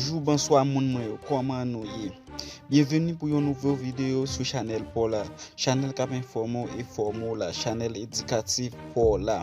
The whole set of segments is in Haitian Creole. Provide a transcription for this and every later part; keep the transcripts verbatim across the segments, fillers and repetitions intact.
Bonjou, bonswa moun mwen yo, kòman nou ye? Byenveni pou yon nouvo videyo sou chanèl pa w la. Chanèl k ap enfòme w e fòme w la, chanèl edikatif pa w la.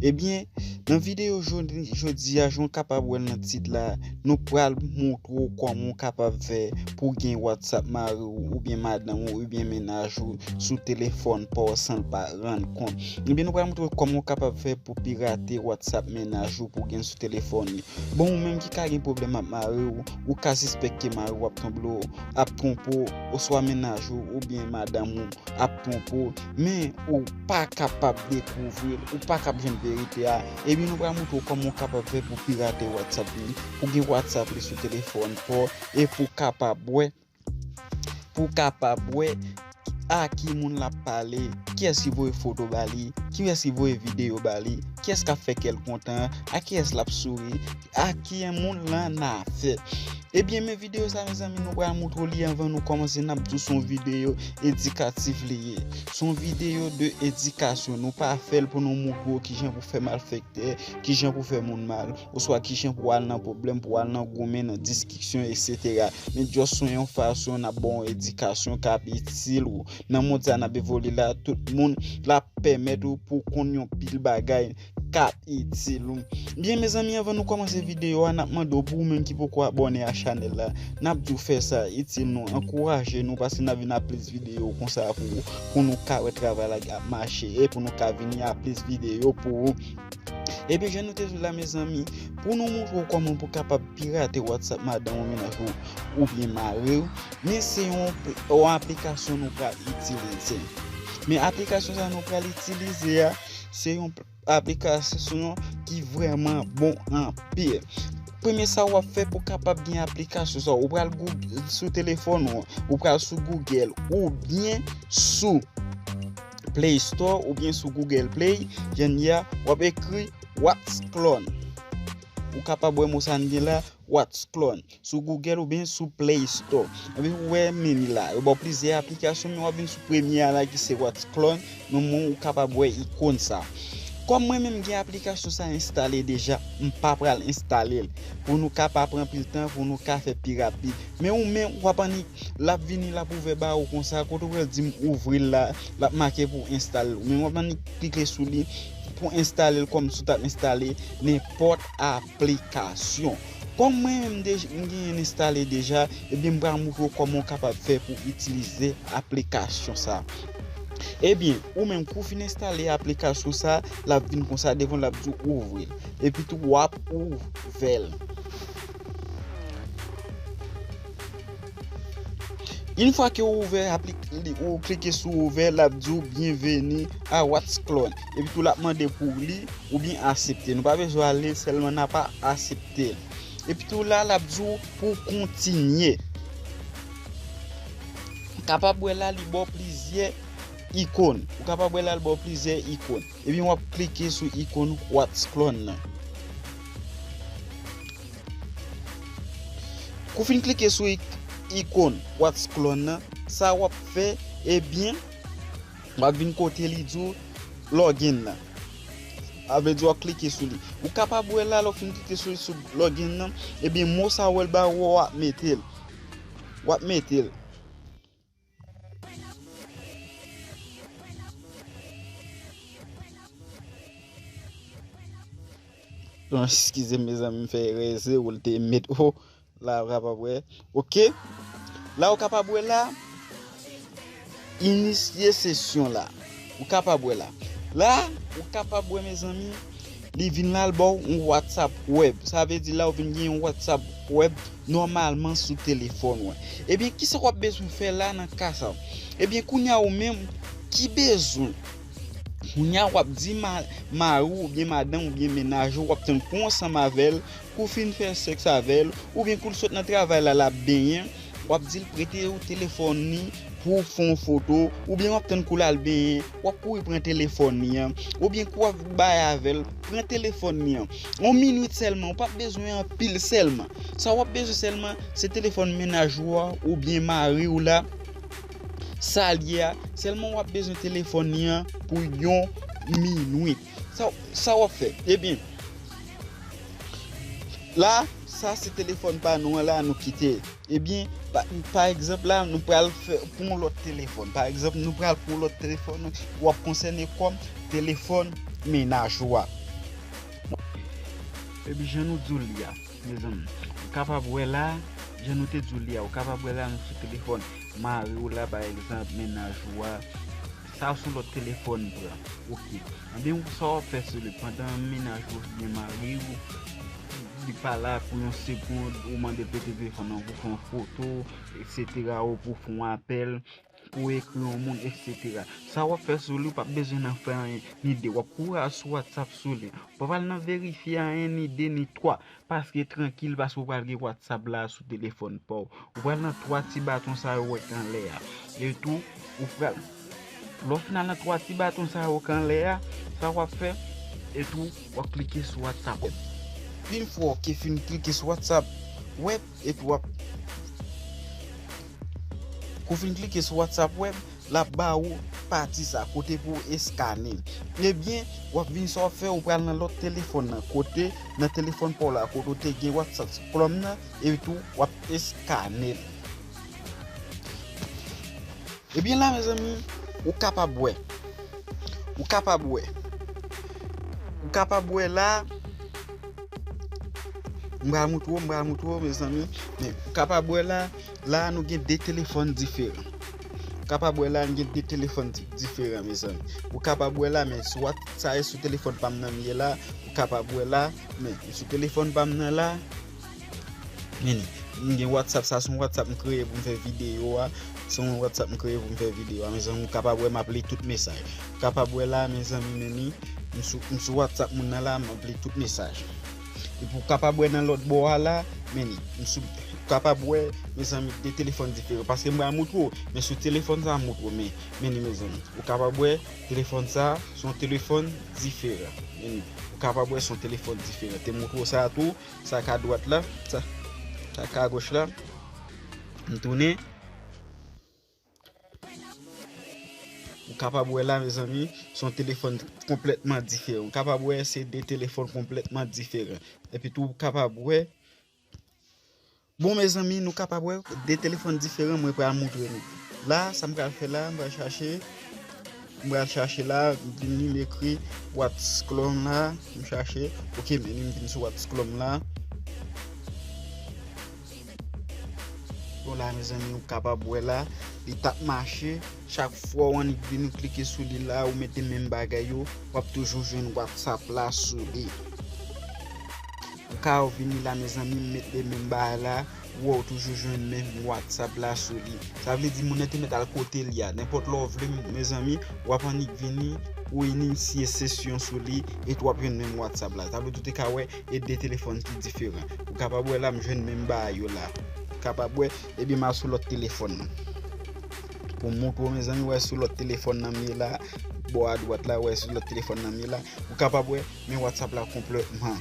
Ebyen, nan videyo jodi, jodi a, jan w kapab wè l nan tit la, nou pral montre w kòman w kapab fè pou w gen WhatsApp mari w, oubyen madanm ou, oubyen mennaj ou sou telefòn pa w san l pa rann kont. Ebyen, nou pral montre w kòman w kapab fè pou pirate WhatsApp mennaj ou pou w gen sou telefòn li. Bon, ou menm ki ka gen pwoblèm ak mari w, ou ka sispèk ke mari w ap twonpe w, ap twonpe w, oswa mennaj ou oubyen madanm ou ap twonpe w, men ou pa kapab dekouvri l, ou pa kab jwenn verite a, ebyen nou pral montre w kòman w kapab fè pou pirate WhatsApp li, pou gen WhatsApp li sou telefòn pa w, e pou w kapab wè, pou w kapab wè a ki moun l ap pale, kiyès ki voye foto ba li, kiyès ki voye videyo ba li, kiyès k ap fè kè l kontan, a kiyès l ap souri, a ki moun lan nan afè. Ebyen, men videyo sa, mezanmi, nou pral montre w li anvan nou kòmanse. N ap di w se yon videyo edikatif li ye. Se yon videyo de edikasyon. Nou pa fè l pou nou montre w kijan pou fè malfektè, kijan pou fè moun mal, oswa kijan pou al nan pwoblèm, pou al nan goumen, nan diskisyon, etsetera. Men just se yon fason n ap ba w yon edikasyon k ap itil ou. Nan mond sa n ap evolye la, tout moun l ap pèmèt ou pou w konn yon pil bagay k ap itil ou. Byen, mezanmi, anvan nou kòmanse videyo a, n ap mande w, pou ou menm ki poko abòne a chanèl la, n ap di w fè sa, itil nou, ankouraje nou, paske n ap vin a plis videyo konsa pou ou, pou nou ka wè travay la ap mache e pou nou ka vini a plis videyo pou ou. Ebyen, jan nou te di w la, mezanmi, pou nou montre w kòman pou w kapab pirate WhatsApp madanm ou, mennaj ou, oubyen mari w, men se yon, yon aplikasyon nou pral itilize. Men aplikasyon sa nou pral itilize a, se yon aplikasyon ki vrèman bon anpil. Premye sa w ap fè pou w kapab gen aplikasyon sa, ou pral Goog-, sou telefòn ou, ou pral sou Google oubyen sou Play Store oubyen sou Google Play, jan n di a, w ap ekri What's Clone. Ou kapab wè mo sa n gen la, What's Clone, sou Google oubyen sou Play Store. Epi ou wè meni la, yo ba w plizyè aplikasyon, men w ap vin sou premye a la ki se What's Clone, nan men w ou kapab wè ikòn sa. Kòm mwen menm gen aplikasyon sa enstale deja, m pa pral enstale l. Pou nou ka pa pran anpil tan, pou nou ka fè pi rapid. Men ou menm, w ap annik, l ap vini, l ap ouvè ba ou konsa, kote w pral di m ouvri l la, l ap make pou w enstale l. Ou menm w ap annik klike sou li pou enstale l kòmsi w t ap enstale nenpòt aplikasyon. Kòm mwen menm dej-, m genyen l enstale deja, ebyen m pral montre w kòman w kapab fè pou w itilize aplikasyon sa. Ebyen, ou menm kou w fin enstale aplikasyon sa, l ap vin konsa devan w, l ap di w ouvri l. Epi tou w ap ouvè l. Yon fwa ke w ouvè aplik-, li, ou klike sou ouvè, l ap di w byenveni a What's Clone. Epi tou l ap mande pou w li oubyen aksepte. Nou pa bezwen al li, sèlman n ap aksepte l. Epi tou la, l ap di w pou w kontinye. Kapab wè la, li ba w plizyè ikòn. Ou kapab wè la, li ba w plizyè ikòn. Ebyen, w ap klike sou ikòn What's Clone nan. Kou w fin klike sou ik-, ikòn What's Clone nan, sa w ap fè, ebyen, w ap vin kote li di w login nan. Sa vle di w ap klike sou li. Ou kapab wè la, lè w fin klike sou, sou login nan, ebyen, mo sa w wè l ba ou, w ap mete l. W ap mete l. Bon, eskize m, mezanmi, m fè erè, se ou l te met o. La, ou kapab wè. Oke. La, ou kapab wè la. Inisye sesyon la. Ou kapab wè la. La, ou kapab wè, mezanmi, li vin la, l ba w yon WhatsApp web. Sa vle di la, ou vin gen yon WhatsApp web nòmalman sou telefòn ou an. Ebyen, kisa w ap bezwen fè la nan ka sa? Ebyen, kounye a ou menm ki bezwen. Kounye a w ap di ma-, mari w oubyen madanm oubyen mennaj ou, w ap tann kou w ansanm avè l, kou w fin fè sèks avè l, oubyen kou l sot nan travay la, l ap benyen, w ap di l prete w telefòn li pou w fè yon foto, oubyen w ap tann kou l al benyen, w ap kouri pran telefòn li an, oubyen kou w ap bay avè l, pran telefòn li an. Yon minit sèlman, ou p ap bezwen anpil sèlman. Sa w ap bezwen sèlman, se telefòn mennaj ou a, oubyen mari w la, sa l ye a, sèlman w ap bezwen telefòn li an pou yon minit. Sa, sa w ap fè? Ebyen, La, sa se telefòn pa nou an la, nou kite. Ebyen, pa, pa egzanp la, nou pral fè pou yon lòt telefòn. Pa egzanp, nou pral pou yon lòt telefòn, w ap konsène kòm telefòn mennaj ou a. Epi jan nou di w li a, mezanmi, ou kapab wè la, jan nou te di w li a, ou kapab wè la nou sou telefòn mari w la, pa egzanp, mennaj ou a, sa sou lòt telefòn pran. Oke. Ebyen, ou sa w ap fè sou li pandan mennaj ou oubyen mari w, li pa la pou yon segond, ou mande l prete telefòn nan pou fè yon foto, etsetera, ou pou fè yon apèl, pou ekri yon moun, etsetera. Sa w ap fè sou li, ou p ap bezwen nan fè anyen, ni de. W ap kouri al sou WhatsApp sou li. Ou pa pral nan verifye anyen, ni de, ni twa. Paske trankil, paske ou pral gen WhatsApp la sou telefòn pa w. Ou pral nan twa ti baton sa yo w wè k anlè a. Etou, ou pral, lè w fin al nan twa ti baton sa yo k anlè a, sa w ap fè, etou, w ap klike sou WhatsApp web. Yon fwa w fin klike sou WhatsApp web, epi w ap, kou w fin klike sou WhatsApp web, l ap ba ou pati sa, kote pou w eskane. Ebyen, w ap vin sa w ap fè, ou pral nan lòt telefòn nan, kote, nan telefòn pa w la, kote w te gen WhatsApp Chrome nan, epi tou, w ap eskane l. Ebyen la, mezanmi, ou kapab wè. Ou kapab wè. Ou kapab wè la, m pral moutre w, m pral moutre w, mezanmi. Men, ou kapab wè la, la, nou gen de telefòn diferan. Ou kapab wè la, nou gen de telefòn di-, diferan, mezanmi. Ou kapab wè la, men sou Whats-, sa e sou telefòn pa m nan m ye la. Ou kapab wè la, men sou telefòn pa m nan la, men m gen WhatsApp, sa se yon WhatsApp m kreye pou m fè videyo a. Se yon WhatsApp m kreye pou m fè videyo a, mezanmi. Ou kapab wè m ap li tout mesaj. Ou kapab wè la, mezanmi, men ni, m sou, m sou WhatsApp moun nan la, m ap li tout mesaj. Epi ou kapab wè nan lòt bò a la, men ni, m sou, ou kapab wè, mezanmi, de telefòn diferan. Paske m pral moutre w, men sou telefòn sa, m moutre w, men, men ni, mezanmi. Ou kapab wè, telefòn sa, se yon telefòn diferan. Men ni, ou kapab wè, se yon telefòn diferan. Te moutre w sa tou, sa k adwat la, sa, sa k agoch la. M tounen. Ou kapab wè la, mezanmi, se yon telefòn konplètman diferan. Ou kapab wè se de telefòn konplètman diferan. Epi tou, ou kapab wè. Bon, mezanmi, nou kapab wè de telefòn diferan, mwen pral moutre nou. La, sa m pral fè la, m pral chache. M pral chache la, m vini, m ekri What's Chrome la, m chache. Oke, men li m vin sou What's Chrome la. Bon, la, mezanmi, ou kapab wè la, li t ap mache. Chak fwa w annik vin, ou klike sou li la, ou mete menm bagay yo, w ap toujou jwenn WhatsApp la sou li. Ou ka vini la, mezanmi, m mete menm bagay la, ou wè ou toujou jwenn menm WhatsApp la sou li. Sa vle di moun nan te mèt al kote li a. Nenpòt lè w vle, mezanmi, w ap annik vini, ou inisye sesyon sou li, epi w ap jwenn menm WhatsApp la. Sa vle di ou te ka wè e de telefòn ki diferan. Ou kapab wè la, m jwenn menm bagay yo la. Ou kapab wè, ebyen, m al sou lòt telefòn nan. Pou m montre w, mezanmi, wè sou lòt telefòn nan m ye la, bò adwat la, wè sou lòt telefòn nan m ye la. Ou kapab wè, men WhatsApp la konplètman.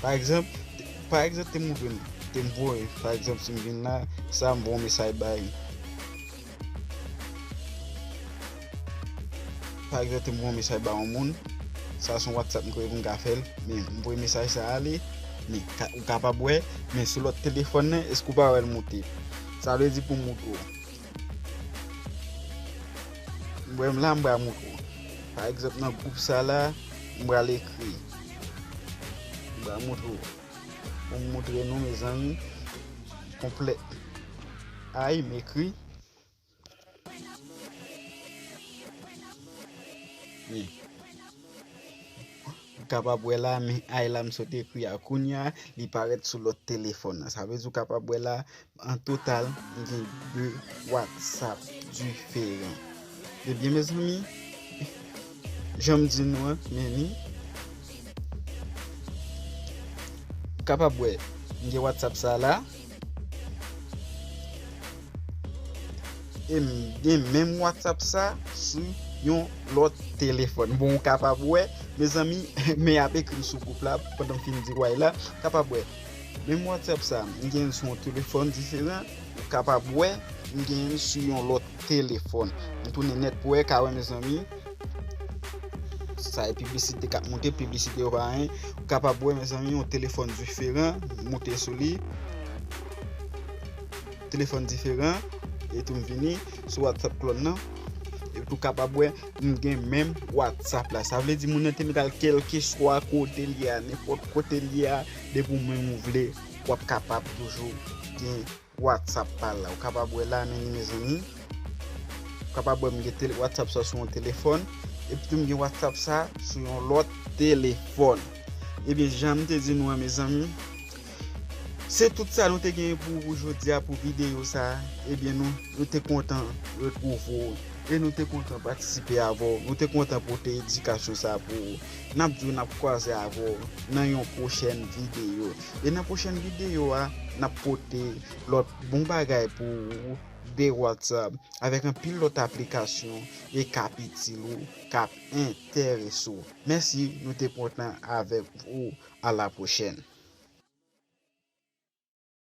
Pa egzanp, pa egzanp, te montre nou, te m voye, pa egzanp, si m vin la, sa m voye yon mesaj bay. Pa egzanp, te m voye yon mesaj ba yon moun. Sa se yon WhatsApp m kreye pou m ka fè l. Men, m voye mesaj sa ale. Men, ka, ou kapab wè, men sou lòt telefòn nan, èske ou pa wè l moute? Sa vle di pou m moutre w. M wè m la, m pral moutre w. Pa egzanp, nan gwoup sa la, m pral ekri. M pral moutre w. Pou m moutre nou, mezanmi, konplèt. Ay, m ekri. Men, ou kapab wè la, men ay la m sot ekri a kounye a, li parèt sou lòt telefòn nan. Sa vle di ou kapab wè la, an total, m gen de WhatsApp diferan. Ebyen, mezanmi, jan m di nou an, men ni, ou kapab wè, m gen WhatsApp sa la, e m gen menm WhatsApp sa sou yon lòt telefòn. Bon, ou kapab wè, mezanmi, men ap ekri m sou gwoup la, pandan m fin di w ay la, ou kapab wè. Menm WhatsApp sa, m gen l sou yon telefòn diferan, ou kapab wè, m gen l sou yon lòt telefòn. M tounen nèt pou wè, ka wè, mezanmi. Sa e piblisite k ap moute, piblisite yo pa anyen. Ou kapab wè, mezanmi, yon telefòn diferan, moute sou li. Telefòn diferan, e tou m vini sou WhatsApp klòn nan. E tou kapab wè, m gen menm WhatsApp la. Sa vle di moun nan te met al kèlkeswa kote l ye a, nenpòt kote l ye a, depi ou menm ou vle, w ap kapab toujou gen WhatsApp pa l la. Ou kapab wè la, men li, mezanmi. Ou kapab wè m gen tele-, WhatsApp sa sou yon telefòn, epi tou m gen WhatsApp sa sou yon lòt telefòn. Ebyen, jan m te di nou an, mezanmi, se tout sa nou te genyen pou, pou jodi a, pou videyo sa. Ebyen, nou, nou te kontan retwouve w e nou te kontan patisipe avè w. Nou te kontan pote edikasyon sa pou ou. N ap di w n ap kwaze avè w nan yon pwochèn videyo. E nan pwochèn videyo a, n ap pote lòt bon bagay pou ou de WhatsApp avèk anpil lòt aplikasyon e k ap itil ou, k ap enterese w. Mèsi, nou te kontan avèk ou. A la pwochèn.